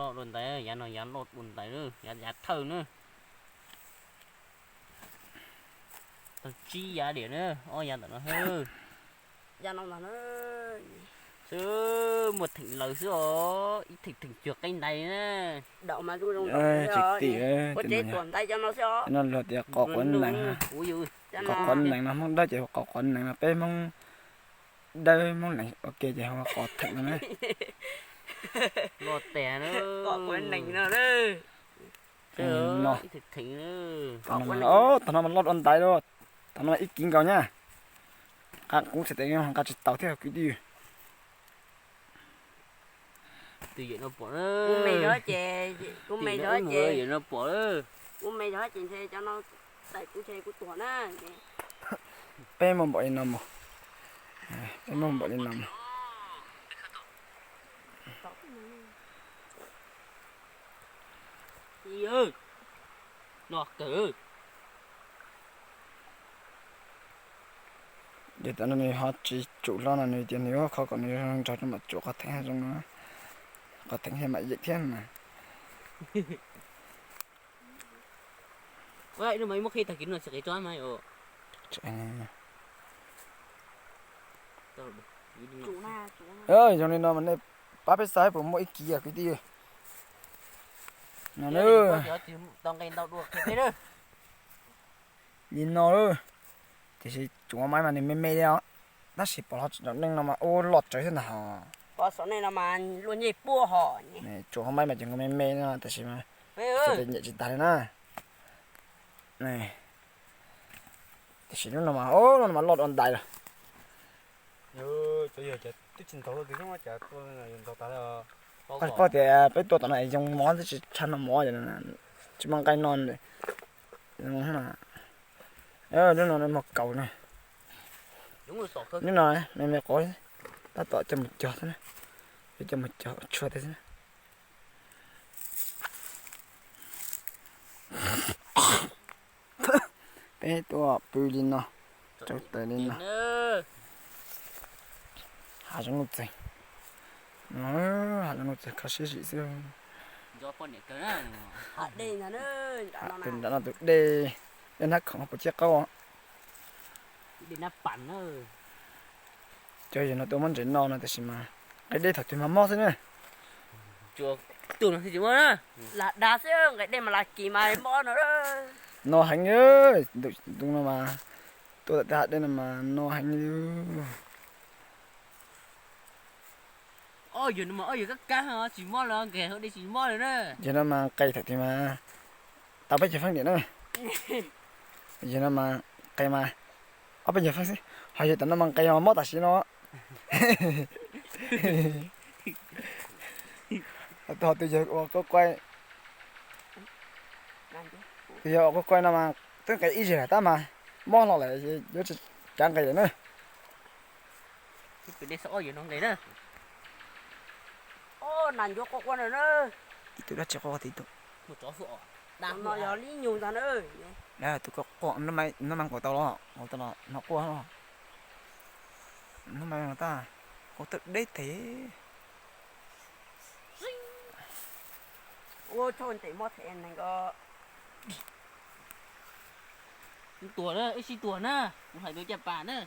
Loj dua ntais, yav no yav loj dua ntais na, yav yav thawj na. Tau tsib yav diam na, ob yav ntawm no. Xwb muaj theem lawm xwb os, ib theem theem cuag qeb ntais na. Tsis tim, no luag tias qos quav nees, qos quav nees no Hmoob Dawb ces hu qos quav nees no, peb Hmoob Dawb Hmoob Lees ua ke ces hu qos theem no na. Loj tas na. Qos quav nees no. Thaum no mas loj dua ntais lawm, thaum no mas ib kiv nkaus nyab. Nqa kuv txhais tes nqa tsis tau thiab kwv tij. Twb yawm no pom, kuv me zog ces, kuv me zog ces, yawm no pom, kuv me zog ces ntshe cov no txais kuv ntshe kuv tuag na. Peb muaj npaum li no mus, peb muaj npaum li no mus. Ces tam no nws ho tsis tsum hlo no, nws tias nws yuav kho kom nws zoo nraug rau mam tsum qhov theem zoo no, qhov theem thiaj mam yeem thiab mas. Zoo li no mas nej pab peb xav puas muaj ib kiv kwv tij. No, li no, tiam sis tsuav maib mas nws me me li os, tab sis pom hauv saum neej no mas ua loj tsawv thiab ntag hos. Tsuav hauv maib mas ces nkaus me me no tab sis mas nyem tsis tag li na. Tiam sis lub no mas, lub no mas loj dua ntais lawm. Qhov tias peb tua tom no es yoo mov twb tsis tshaj no mov, tsis muaj nqaij no. Lub no muag kaus na. Lub no me me qov, tab tom coj mus cog xwb na, coj mus cog ua tshuaj thiab xwb na. Peb tuaj pw li no, rau taws li no. Hav zoov nuj txeeg, hav zoov nuj txeeg kho siab zim xwb. Tus nram no tus dej, dej nab khoom puas ciaj qaub. Cov yawg no tuaj muab ntses no no tab sis mas nqe dej thaum twg mas mob xwb na. Lam dag xwb, nqe dej mas lam kis mas mob no. No heev, tus no mas tuaj tom tej hav dej no mas no heev li. Ob yawg no mas ob yawg kab kab tsis mob los nqes hauv dej tsis mob li na. Yawg no mas nqes thaum twg mas tau peb caug feeb diam na. Yawg no mas nqes mas ob peb caug feeb xwb, ho yawg tom no mas nqes mas mob tam sim no. Tus ho tus yawg ua kuj kuaib, tus yawg ua kuj kuaib no mas twb nqes ib zeg lawm tab mas mob hlo lawm yuav tsis cav nqes lawm na. Ib tug dab tsi quaj ib tug. Tus ko quaj, hnub mas nkaum tau los, nkaum tau los no quaj no. Hnub mas tab quaj tawg deb tes. Tuag na, ib sij tuag na, kuv hais tus caj pas na.